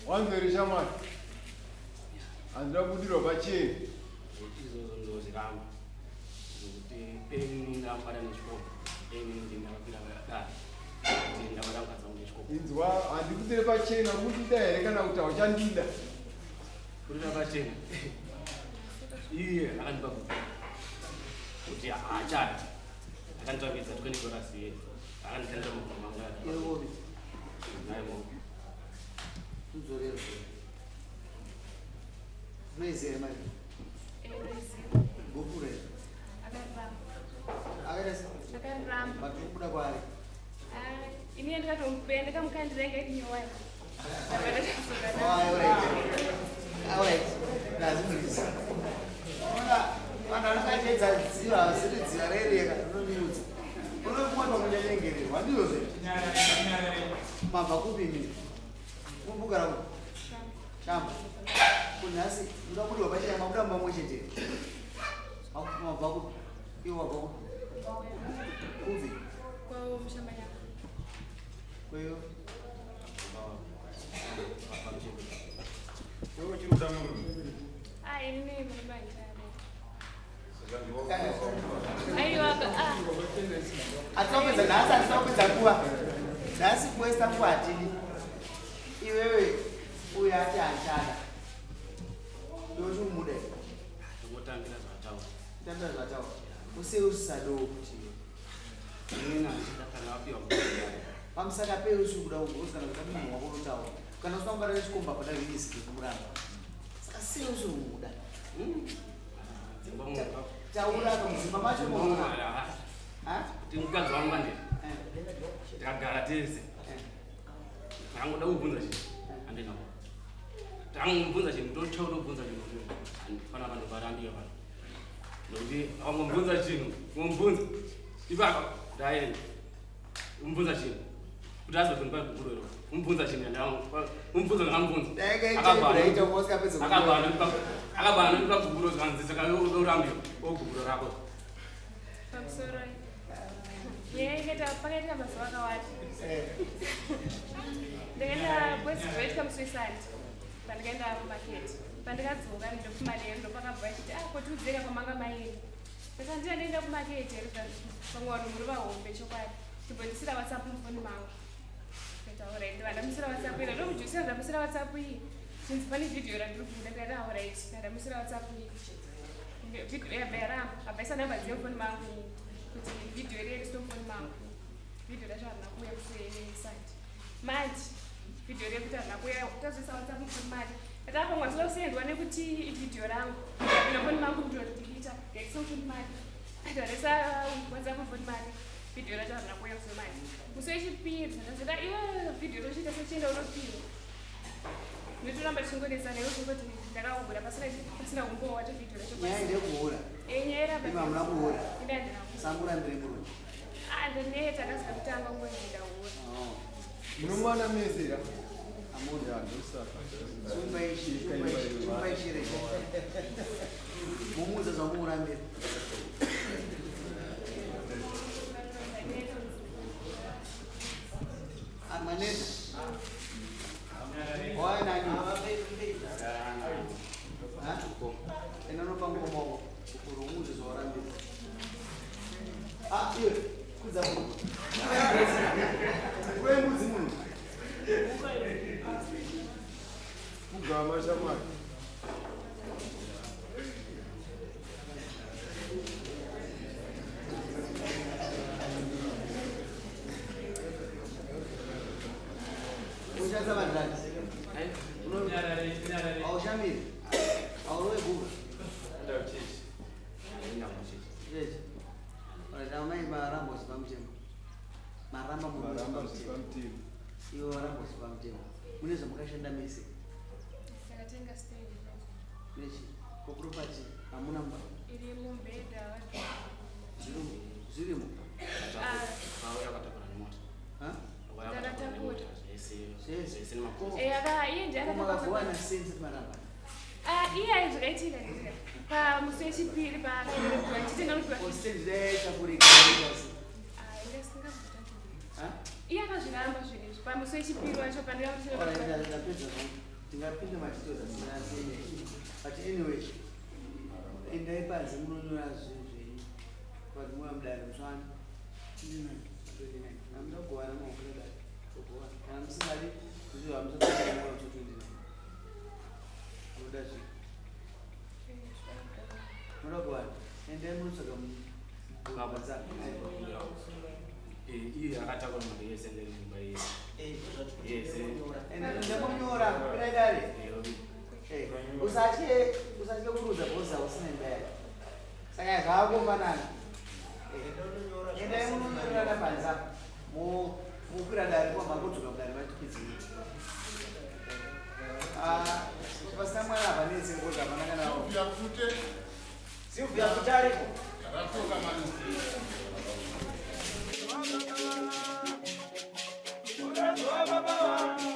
Wanzwere shamwari. Handina kubudirwa pachena. Izvozvo ndozviramba. Zvekuti ini ndamubata nechikoro. Ini ndini ndakapinda dare. Kuti ndabata mukadzi wangu nechikoro. Inzwa, handikudire pachena kundida here kana kuti hauchandida. Kurira pachena. Iye akandipa kuti kuti haachadi. Akanditambidza 20 dollars iye. Akanditendera muguma mangu. Iwe Naivo. Tudzorere. Unoiziva here mari? Gupuro here? Akaita sei? Akaramba. But uri kubuda kwaari. Ah, ini ndikatomupenda ndikamukandira inga iri nyowani. Oh, all right. All right. Ndazimurisa. Ona vanhu vanokachedza dziva vasiri dziva rereka rinonyudza. Unokumwa pakunyanyengererwa ndizvo zve. Mabva kupi imi? Kumbugara kupi? Shamba. Kunhasi muda kudiwa pachena mabuda mumba mumwe chete. Mabva kupi? Iwe wabva kupi? Kupi? Kweyo. Iwe uchiri kuda murume? Ah, ini murume handichada. Aiwa, ah. Hatina kupedza nhasi, hatina kupedza nguva. Nhasi kuwesta nguva hatidi. Iwewe uyo ati handichada. Iwe uchiri kumuda here? Ndongotambira zvataura. Tambira zvataura. Usei usisadowo kuti iwe. Inini handichada kana wapiwa Pamusaka pei usiri kuda kugozi kana kuti munhu wako unotaura. Kana usina kubata nechikomba hapana risk yekumuramba. Saka sei usiri kumuda? Taura ka mudzimba macho imomo. Ha? Kuti mukadzi wangu andiri. Takagara tese. Takangoda kubvunza chinhu. Handina. Takangomubvunza chinhu totya kutobvunza chinhu. Handifana vanhu varambiwa pano. Nokuti akangomubvunza chinhu, kungomubvunza. Ipapa ndaenda. Kumubvunza chinhu. Kuti azozondipa gupuro iro. Kumubvunza chinhu ndamubvunza ndakamubvunza. Akabva anondipa gupuro zvanzi saka urambiwa ogupuro rako. Pamusoro. Nyaya ikaita pakaitika mazuva akawanda. Ndakaenda boys zvaitika musi weSunday. Pandakaenda kumarket. Pandakadzoka ndokumanheru ndopakabva achiti ah ko tiudzeka kwamanga maenda. Saka ndiye ndaenda kumarket here vamwe vanhu muri vahombe chokwadi. Chimbondisira WhatsApp mufoni mangu. Ndikati alright ndibva ndamusira WhatsApp iyi. Ndokujuisira ndamusira WhatsApp iyi. Chinzi pane video randiri kubuda ndikati alright ndamusira WhatsApp iyi. Video yabva yaramba. Abva aisa namba dzemufoni mangu iyi. Kuti video iri iri mufoni mangu. Video racho harina kuuya kuside. Manje video rekuti harina kuuya tazoisa WhatsApp mufoni make. Ndati apa mwazoda kusendwa nekuti ivideo rangu. Ndapinda mufoni mangu ndoridelete. Ndaisa mufoni make. Ndaresa WhatsApp mufoni make. Video racho harina kuuya mufoni make. Musi wechipiri ndazota iwe video rochiita sechienda unopiwa. Ndotoramba tichingonetsana iwe kungoti ndakahura pasina pasina kumbowa wacho video racho. Nyaya ndeyekuhura. Eh nyaya iramba. Imi hamuna kuhura. Imi handina kuhura. Sangurambire murume. Ah ndoneta ndasika kutanga kungonzi ndahura. Oh. Munomwana mese ya? Amuna. Ya, ndosaka. Sumba ishi, sumba ishi, sumba ishi reche. Mumuudza zvamuurambira. Amaneta. Waya nani? Ha? Ena unopa ngoma wako. Ukuru umuudze zvawarambira. Ah, iwe, kudza munhu. Iwe mbudzi munhu. Kugama shamwari. Ushandisa madrugs. Haushamiri. Haurowe guva. Chechi. Alright, amai maramba uchipa mutemo. Maramba munhu uchipa Maramba zvipa mutemo. mutemo. Iwe waramba uchipa mutemo. Mune zvamakashanda mese. Ndakatenga stand Nechi. Ko property hamuna mba. iri mubhedha. Zvirimo. Zvirimo. Vauya vakatakura nemota. Ha? Vauya vakatakura nemota zvese Zvese. zvese nemakosi. Eh aka iye ndiye Ko akataka. makagovana sei musati maramba? Ah iye ayi zvakaitika ndika. Pamusi wechipiri paakaenda tichitenga Ko nokuti stand dai yatakurika yaita sei? ah inga singazotakurika. Ha? Iye akazviramba zvinhu izvi pamusi wechipiri wacho Alright, pandakamutenga. ndapedza zvangu. Tingapinda madetails asina asiyene, but anyway, endai panze munonyora zvinhu zvenyu. Vanhu mouya mudare musi 29. Kana muda kugovana maokura dare, togovana. Kana musingadi, ndizvo hamusati musi 29. Munoda zvii? Munoda kugovana? Endai munotsvaga Baba. Iye akatakura mari yese ndiri mumba yese. Yese. Ndamonyora kwirai dare. Usatye kuruza bhoza usina imba yake, saka zvaakombanana. Endai munonyorerana panze apa, mokwira dare kwa makodzoka kudare vatipidzii. Pasina mwana hapanetse ngozi, hapana kana. Silvia Pfute. Silvia Pfute ariko? Ratoka mani. Baba.